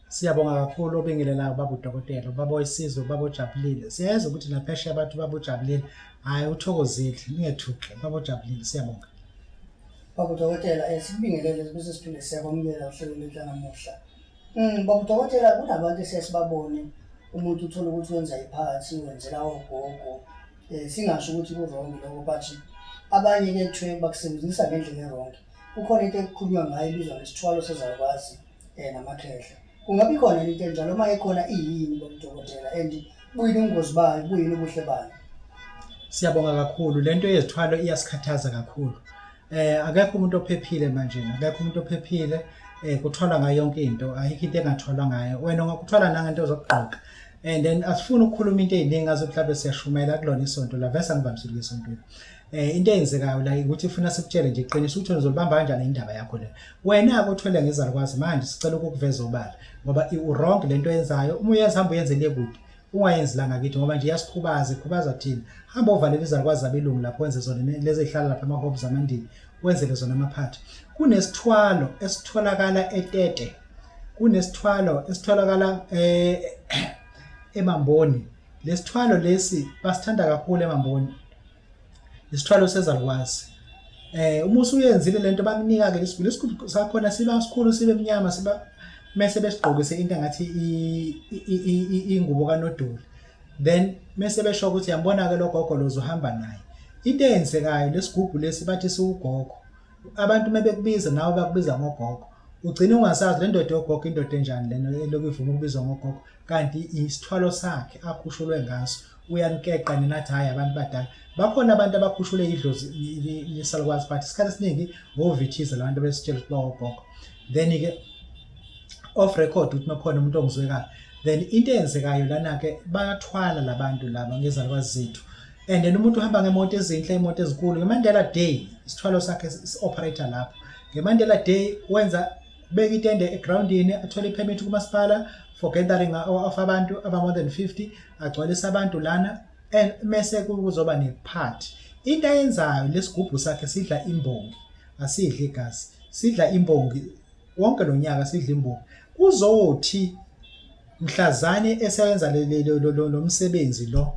Siyabonga kakhulu obingelelayo baba udokotela, ubaba oyisizwe, ubaba ojabulile. Siyezwa ukuthi naphesheya abantu baba ujabulile. Hhayi uthokozile, ningethuki, baba ojabulile, siyabonga. Baba udokotela, sikubingelele bese siphinde siyakwamukela ohlelweni lwethu lanamuhla. Baba udokotela, kunabantu esiye sibabone umuntu uthole ukuthi wenza iphathi, wenzela ogogo. Singasho ukuthi ku-wrong lokho but abanye-ke kuthiwe bakusebenzisa ngendlela e-wrong. Kukhona into ekukhulunywa ngayo ebizwa ngesithwalo sezalukwazi namakhehla. Kungabe ikhona yini into enjalo? Uma ikhona iyini baba udokotela and buyini ubungozi bayo, buyini ubuhle bayo? Siyabonga kakhulu. Lento yezithwalo iyasikhathaza kakhulu. Akekho umuntu ophephile manje, akekho umuntu ophephile. Kuthwalwa ngayo yonke into, ayikho into engathwalwa ngayo. Wena ungakuthwala nangento zokugqoka. And then asifuni ukukhuluma into eziningi ngazo mhlawumbe siyashumela kulona isonto la vese angivamisile ukuya esontweni. Into eyenzekayo la ukuthi ufuna sikutshele nje iqiniso ukuthi uzolibamba kanjani indaba yakho le. Wena-ke othwele ngezalukwazi manje sicela ukukuveza obala ngoba u-wrong lento oyenzayo. Uma uyenza hamba uyenze le kude. Ungayenzi la ngakithi ngoba nje iyasikhubaza, ikhubaza thina. Hamba ovalela izalukwazi zabelungu lapho wenze zona lezi ezihlala lapha ema-homes amandini, wenzele zona amaphathi. Kunesithwalo esitholakala eTete. Kunesithwalo esitholakala eMamboni. Lesithwalo lesi basithanda kakhulu eMamboni. Isithwalo sezalukwazi. Uma usuyenzile lento bakunika ke lesigubhu, lesigubhu sakhona siba sikhulu sibe mnyama siba mese besigqokise into engathi ingubo kanodoli. Then mese besho ukuthi yambona ke lo gogo lo uzohamba naye. Into eyenzekayo lesigubhu lesi bathi siwugogo. Abantu mebekubiza nawe bakubiza ngogogo. Ugcina ungasazi le ndoda yogogo indoda enjani lena elokhu ivuma ukubizwa ngogogo kanti isithwalo sakhe akhushulwe ngaso. Uyanikeqa nina athi hhayi abantu badala. Bakhona abantu abakhushulwe idlozi lesalukwazi but isikhathi esiningi ngovithiza labantu besitshela ukuthi bawogogo. Then-ke off record ukuthi makhona umuntu ongizwe kabi. Then into eyenzekayo lana-ke bayathwala labantu laba ngezalukwazi zethu. And then umuntu uhamba ngemoto ezinhle, imoto ezinkulu. NgeMandela Day isithwalo sakhe si-operator lapho. NgeMandela Day wenza beka itende egroundini, athole ipermit kumasipala for gathering of abantu aba more than 50, agcwalise abantu lana and mese kuzoba nephathi. Into ayenzayo lesigubhu sakhe sidla imbongi, asidli igazi, sidla imbongi wonke lo nyaka sidla imbongi. Kuzothi mhlazane eseyenza lo msebenzi lo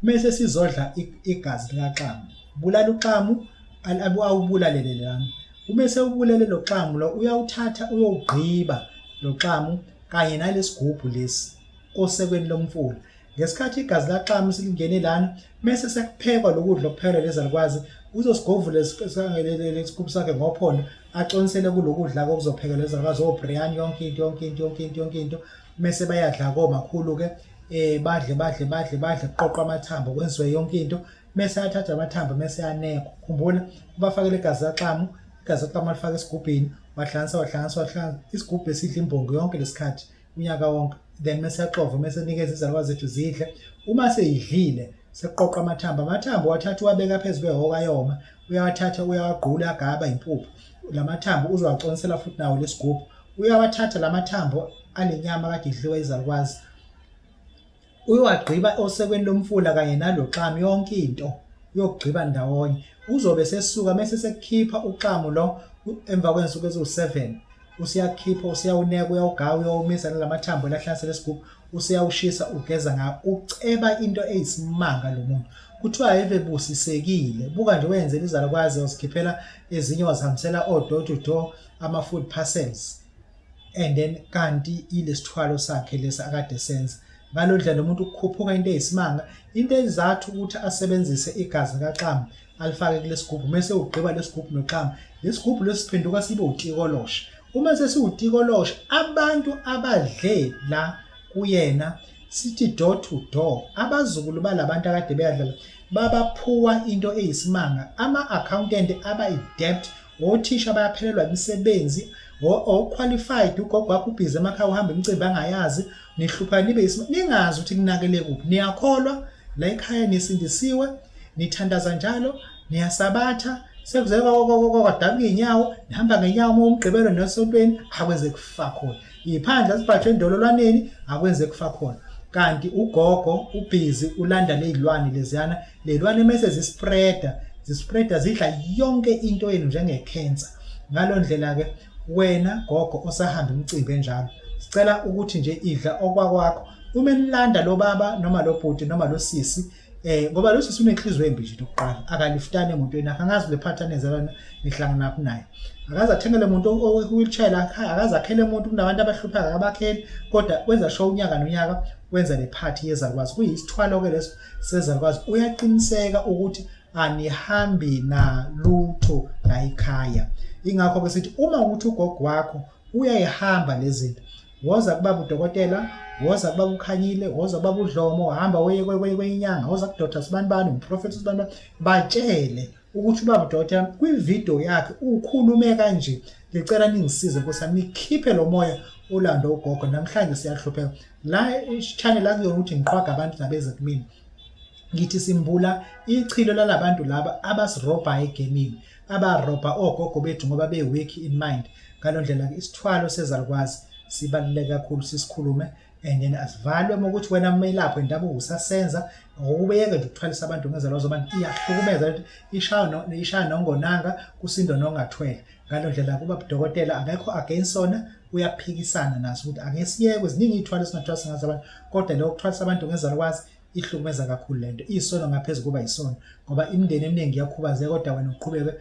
mese sizodla igazi likaXamu. Bulala uXamu awubulalele lana. Uma esewubulele lo Xamu lo uyawuthatha uyowugqiba lo Xamu kanye nalesigubhu lesi osekweni lomfula. Ngesikhathi igazi laXamu silingene lana mese sekuphekwa lokudla okuphekelwa lezalukwazi uzosigovula lesigubhu sakhe ngophondo aconsele kulokudla okuzophekelwa lezalukwazi obriyani yonke into yonke into yonke into yonke into mese bayadla komakhulu ke badle badle badle badle kuqoqwa amathambo kwenziwe yonke into mese athatha amathambo mese anekwa. Khumbula ubafakele igazi laXamu, igazi laXamu alifaka esigubhini wahlanganisa wahlanganisa wahlanganisa isigubhu esidla imbongi yonke lesikhathi unyaka wonke then mese yaxova mese nikeza izalukwazi zethu zidle. Uma seyidlile sekuqoqa amathambo, amathambo wathatha uwabeka phezu kwehhoka yoma, uyawathatha uyawagqula agaba impuphu. Lamathambo uzowaconsela futhi nawo lesigubhu. Uyawathatha lamathambo alenyama kade idliwa izalukwazi uyowagqiba osekweni lomfula kanye nalo xamu yonke into uyokugqiba ndawonye. Uzobe sesuka mese sekukhipha uxamu lo emva kwezinsuku eziwu-7 usiyakhipha usiyawuneka uyawugaya uyawumisa nalamathambo lahlanganisa lesigubhu usiyawushisa ugeza ngawo. Uceba into eyisimanga lo muntu. Kuthiwa eve busisekile. Buka nje wenzela izalukwazi wazikhiphela ezinye wazihambisela o-door to door ama-food parcels. And then kanti ilesithwalo sakhe lesi akade senza. Ngalo ndlela lo muntu ukukhuphuka into eyisimanga, into ezathu ukuthi asebenzise igazi likaXamu alifake kulesigubhu mese ugqiba lesigubhu noXamu. Lesigubhu lesiphenduka sibe utikoloshe. Uma sesiwutikoloshe abantu abadle la kuyena sithi door to door abazukulu balabantu akade beyadlala babaphuwa into eyisimanga. Ama-accountant aba-debt, othisha bayaphelelwa imisebenzi, o-qualified ugogo wakho ubhizi emakhaya uhamba imicimbi angayazi, nihlupha nibe ningazi ukuthi kunakele kuphi. Niyakholwa la ekhaya nisindisiwe, nithandaza njalo, niyasabatha, sekuze kwadabuka iy'nyawo, nihamba ngenyawo uma uMgqibelo nesontweni, akwenze kufa khona. Iy'phandla zibhajwe endololwaneni, akwenze kufa khona. Kanti ugogo ubhizi ulanda ley'lwane leziyana, ley'lwane mese zispreda, zispreda zidla yonke into yenu njengekhensa. Ngalo ndlela-ke wena gogo osahamba imicimbi enjalo, Sicela ukuthi nje idla okwakwakho. Uma enilanda lo baba noma lo bhuti noma lo sisi ngoba lo sisi unenhliziyo embi nje lokuqala, akaliftani emotweni yakhe, angazi le phathi anenzela nihlangana naphi naye. Akaze athengele umuntu o-wheelchair la ekhaya, akaze akhele umuntu, kunabantu abahlupheka akabakheli, kodwa wenza sure unyaka nonyaka wenza le phathi yezalukwazi. Kuyisithwalo-ke leso sezalukwazi. Uyaqiniseka ukuthi anihambi nalutho la ekhaya. Ingakho-ke sithi uma ukuthi ugogo wakho uyayihamba lezi zinto, woza kubaba udokotela, woza kubaba uKhanyile, woza kubaba uDlomo, hamba uye kwenye inyanga, woza kuDr Sibanibani, umprofethi Sibanibani, batshele ukuthi ubaba udokotela kwividiyo yakhe ukhulume kanje, ngicela ningisize nkosi yami, nikhiphe lo moya olanda ugogo, namhlanje siyahlupheka. La channel akuyona ukuthi ngiqhwaga abantu nabeze kumina. Ngithi simbula ichilo lalabantu laba abasirobha egaming, abarobha ogogo bethu ngoba be weak in mind. Ngalo ndlela-ke isithwalo sezalukwazi sibaluleke kakhulu, sisikhulume and then asivalwe uma ukuthi wena umelaphi wendabuko usasenza ngokubeyeke nje ukuthwalisa abantu ngezalukwazi abantu iyahlukumeza lento, ishaya no ishaya nongonanga kusindo nongathwele. Ngalo ndlela kuba udokotela akekho against sona, uyaphikisana naso ukuthi ake siyekwe, ziningi iy'thwalo esingathwalisa ngazo abantu, kodwa lokho kuthwalisa abantu ngezalukwazi ihlukumeza kakhulu lento, iyisono ngaphezu kuba yisono, ngoba imindeni eminingi iyakhubazeka, kodwa wena uqhubeke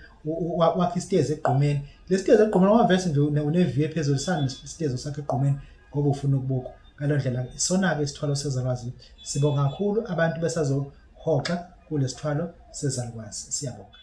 wakhe isitezi egqumeni. Le sitezi egqumeni wavese nje une-view ephezulu sani isitezi sakhe egqumeni ngoba ufuna ukubukwa. Ngalo ndlela isona-ke isithwalo sezalukwazi. Sibonga kakhulu abantu besazohoxa kulesithwalo sezalukwazi. Siyabonga.